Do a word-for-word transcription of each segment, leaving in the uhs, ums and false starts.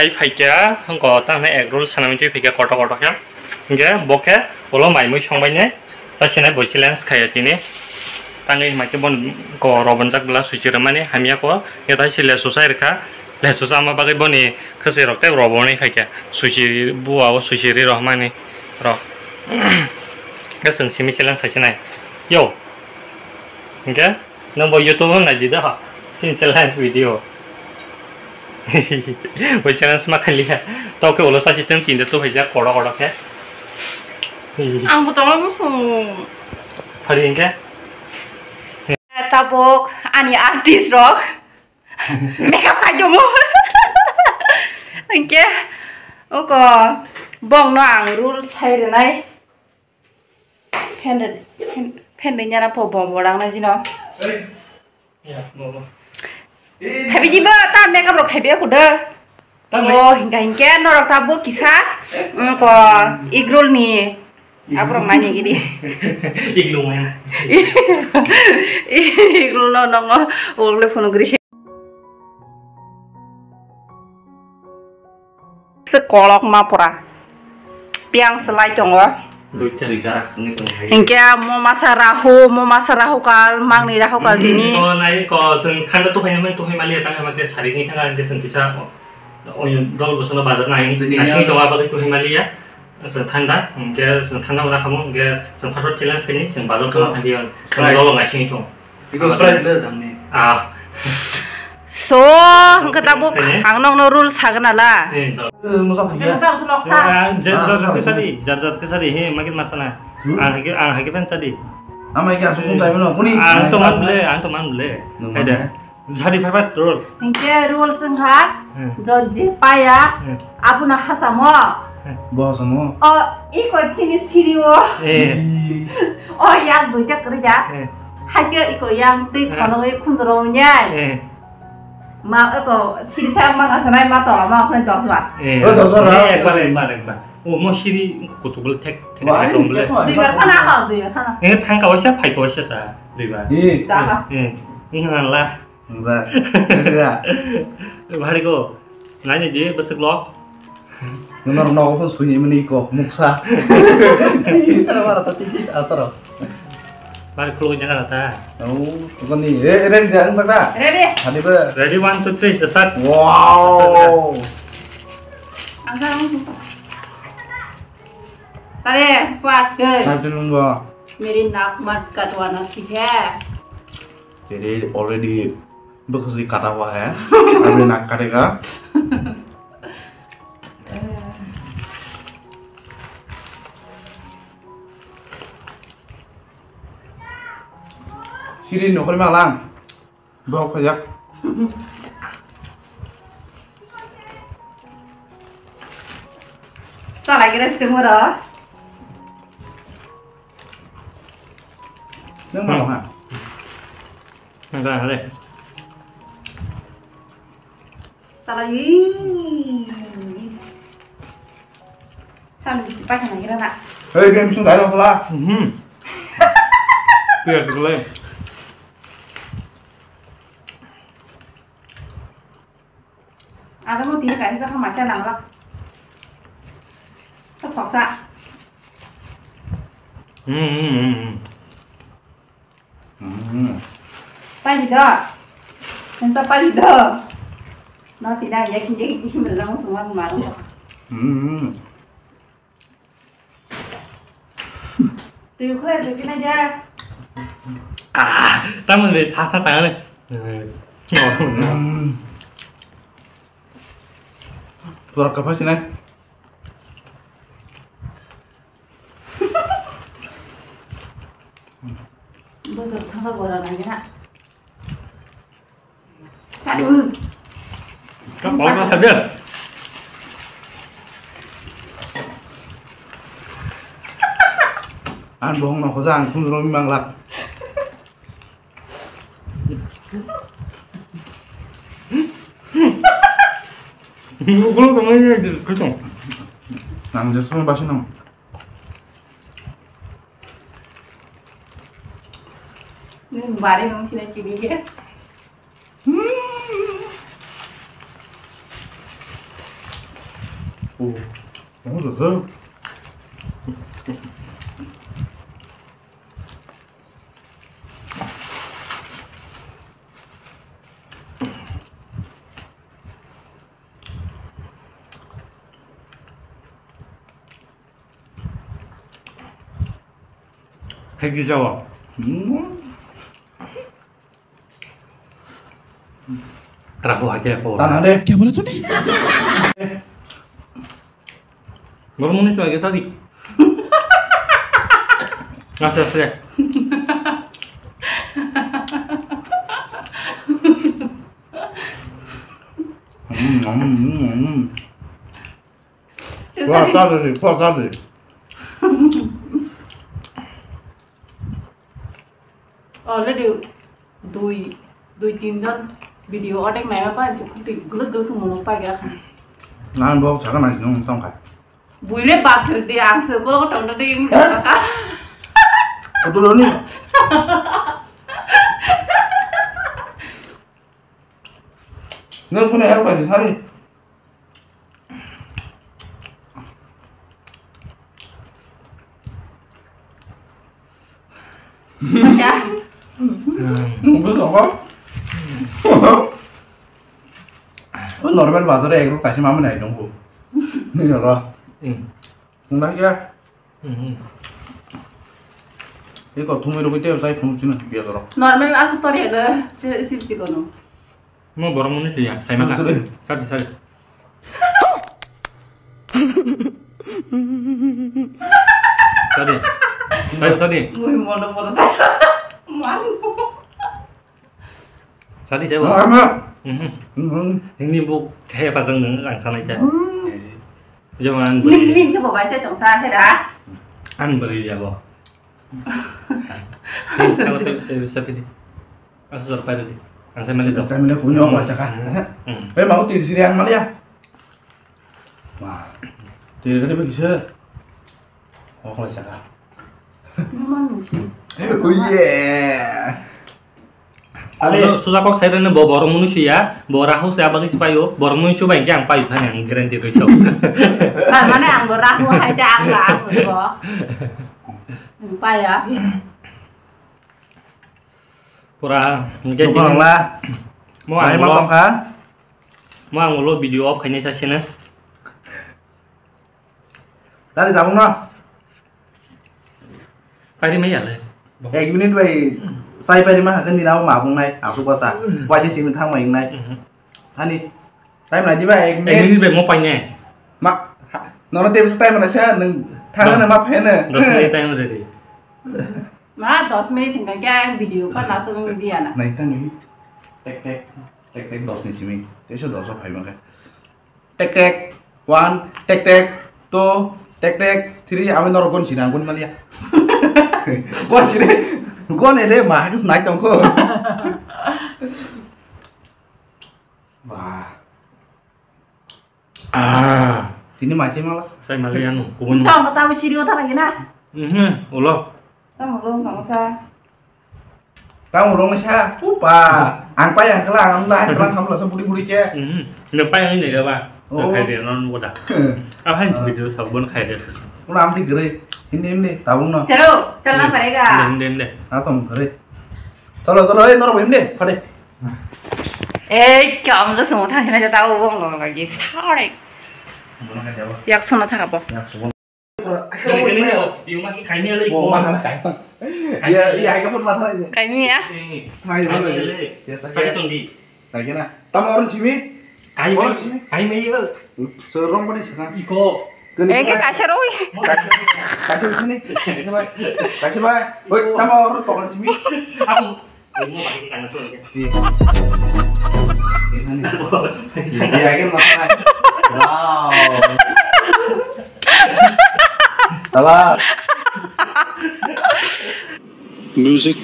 Hai phaikha, hwnkhe tamo egg roll sanamwi twi phaikha kotor kotor khe. Hwnkhe bo khe ulo mai mui songbaine, ta sinai bo challenge khaiya tini. Tangwi hwnkhe bon ko robonjak bwla suichi rwmani hamya ko, hwnkhe ta si lesu sai rwkha, lesu sama bagwi boni khwswi rok tei robonwi phaikha, suichi bua o suichi ri rohmani rok. Hwnkhe chwng simi challenge khai sinai. Yo. Hwnkhe? Nwng bo YouTube o nai di da, chini challenge video. Bo challenge ma khaliya. To khe ulo sa system kinda to haijak kodo kodo khe. Ang bo tongo musung. Hari hwnkhe? Tabuk ani artist rok. Makeup khai domo. Hwnkhe, oko bongno ang rule sai rwnai. Fan de, fan, fan de nyana po bom bodang na jino. Ei. Ya, bom. Habi jiba ta makeup rok khaibe khuda. Ta Oh, hingka hingke norok ta bo kisa. Mm, ko egg roll ni. Abrok nani gidi. Iglung ya. Egg roll no nongo. Ogle phone gri. Se kolok ma pora. Piang selai tongo. Duita. Hingke mo masa rahu, mo masa rahu kal, mangni rahu kal dini. Oh, nai ko seng khanda tu phai mai tu phai mali tang ma ke sari ni thanga ke seng kisa. Oh, dol bosono bazar nai. Nasi to aba tu phai mali ya. Seng thanda, hingke seng thanda ora kamu, hingke seng phator challenge kini, seng bazar sama thang dia. Seng dol nasi tu. Iko Sprite le dam ni. Ah. So, hwnkhe tabuk ang nokno rule sagna la. Eh, to. Eh, musa thangya. Jar jar ke sari, jar jar ke sari, he, magin masana. Hmm? Ang hake, ang hake pen sadi. Ama ke asuk chai mano, kuni. Ang to man ble, ang to man ble. Nung man ble. Sadi phapat rule. Hingke rule sengha, hmm, jodji paya, hmm, abuna hasamo. Bo hasamo. O, iko chini siri o. Eh. O, yak duita kri ja. Eh. Haikhe iko yang twi khonogwi khunjuro wngya. Eh. Ma eko siri sa ma ka sanai ma tola ma khone dos bar. Eh. Oh, dos bar. Eh, ekbar, ekbar, ekbar. Oh, mo siri kutuk bole thek, thek, wah, thek bole. Dui bar khana ha, dui bar khana. Eh, thang ka waisa, phai ka waisa ta, dui bar. Eh. Da ha. Eh, eh, la. Nungja. Ready da? Bhari ko. Nani di besok lo. Nomor no ko suni mani ko muksa. Isa mara ta tiki asaro. Bhari khuluk jana ta. Oh, koni. Eh, ready da, ang ta. Ready. Hadi ba. Ready, one, two, three, start. Wow. Ang ta ang ta. Tare, fuat ke. Nanti nunggu. Meri nak mat katwana ki hai. Jadi already bwkhwsui kata hua hai. Aboni nak kate ka. Siri nokol malang. Bok khajak. Salai kira sih moro. Nang mau ha? Nang kau ada. Salai. Sanu bisi pakai nang kira nak. Hei, dia mesti nggak ada masalah. Hmm. Biar tu kelai. Ada mau tinggal ini sama macam nang lah. Terpaksa. Hmm, hmm, hmm, hmm. Hmm. Pali do. Ento pali do. No tidak ya kini kini melang semua kemarin. Hmm. Tui khulai tui kena ja. Ah, tamo le tha tha tang le. Hmm. Tora kapas nai. Bozor thangkha gora nangkhe na. Sadu. Kha bol na sadu. Ang bohong no khoja ang khum romi manglak. Ukuluk kemana dia kacang? Nang jelas sama basi nang. Ini bari nang sini cibi ya. Hmm. Hai ki jawa. Trapo hai ke ko. Tana de. Kya bola tune? Bormoni chwa ke sadi. Ase ase. Mm, mm, mm, mm. Pura sadi, pura sadi. Already dui, dui tin jon video order mai ma pa, je kuti guluk guluk mulu pa gya khan. Nan bo chaka nai nung tong kha. Buile bathir di ang se kolo tong di. Kotolo ni. Nang pune help aja sari. Ya. Nunggu toko. Oh, normal bazar e ek kaisa mama nai nunggu. Ni ro. Hmm. Nunggu ya. Mhm. Iko thumui rogwi tei chai phunuk chino biya doro. Normal aswk tori hwno, te isi bisi kono. Mo borok mwnwi siya, sai mata. Sorry. Sadi, sadi. Sadi, sadi. Mui mono mono sa. Mang. Sadi tebo. Ama. Mhm. Mhm. Nini bu khe pa jang nang ang sanai ta. Hmm. Jemon ang beri. Ning ning tebo bai sa tong sa hera. Ang beri ya bo. Ang tebo tebo sapi di. Asa sor pai di. Ang sai mali dok. Sai mali kunyo apa cakap? Hmm. Eh, mau tidur sini ang mali ya. Wah, tiri gede bagi sih. Oh, kalau cakap. Oh, yeah. Suja, suja kok saya rene bo borok munu suya, bo rahu saya bagi sipayo, borok munu subai yang payu kan yang guarantee besok. Ah, mana yang bo rahu hai ta ang ba ang bo. Paya. Pura, mungkin. Tukang ini lah. Mau ang lo. Mo ang ulo video off khainai sasina. Tari tabung no. Pairi mai yale. Ek minute bai sai pairi ma hakan dina ma bung nai asuk basa. Waisi simi thang mai nai. Thani. Time nai diba ek minute. Ek minute bai mo paine. Ma, nono tebis time na sa nung thang na ma phene. Dos minute time ready. Ma dos minute hingga kya video pa na sa nung dia na. Nai thani. Tek tek. Tek tek dos ni simi. Teso dos o phai mangkha. Tek tek one, tek tek two, tek tek three. Ami norok gon sina gon malia. Gon sini. Gon ele ma hakis nai tongko. Wah. Ah. Tini maisi mala. Sai mali anu kubun. Tamo tamo siri ota lagi na. Mhm, ulo. Tamo ulo tamo sa. Tamo ulo sa. Upa. Ang pa yang kelang, ang lah kelang kamu langsung budi budi ke. Mhm. Nang pa yang ini ya ba. Oh. Khai dia non uda. Apa yang video sabun khai dia sih. Ulo amti gere. Ini ini tabung no. Chalo, chalna padega. Dem dem dem. Atom gere. Chalo chalo, eh norok him de, phade. Ei, kamu tuh semua tanya aja tahu, gua nggak lagi. Sorry. Yak sona thang apa? Yak sona. Kani kani ni, yung maki kani alai ko. Bo mana kai. Ya, ya, kamu mata ini. Kani ya? Kani alai. Ya, saya. Kani tongdi. Lagi na. Tamo orang sini. Kani mai, kani mai ya. Serong pada sana. Iko. Eh, ke kasar oi. Kasar sini. Kasar bai. Kasar bai. Oi, tamo orang tokon sini. Aku. Ini pakai tangan sini. Iya. Iya, kan masalah. Wow. Salah. Music.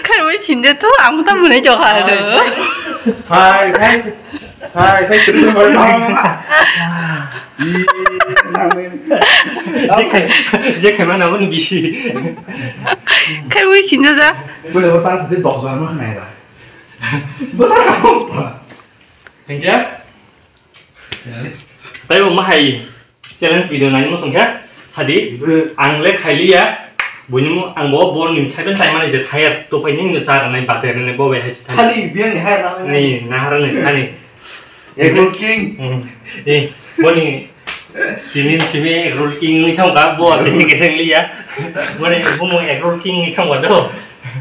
Kharwi sinde to, ang ta mune jokha do. Hai, hai. Hai, hai, hai, terus, terus, terus. Ih, nang ini. Je khai, je khai mana pun bisi. Kharwi sinde da. Boleh bertahan sampai dos jam mah naik lah. Bothar kamo. Hingke? Taibo mahai challenge video nai mo songkhe sadi. Ang le khailiya. Buini mo ang bo bor ni saiben saimani je thaya to pai ni cha nai bate nai bo bai hai thaya. Khali biang ni hai ra. Ni nahara ni khani. Egg roll king. Hmm. Eh, boni tini simi egg roll king ni thang ka bo kese kese liya. Boni bumo egg roll king ni thang ka do.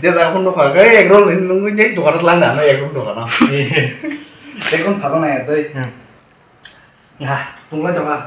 Je ja phone no kha, egg roll ni nung ni dukan lang na egg roll dukan na. Eh. Egg roll thang na ya dai. Hmm. Nga. Tung lai thang ka.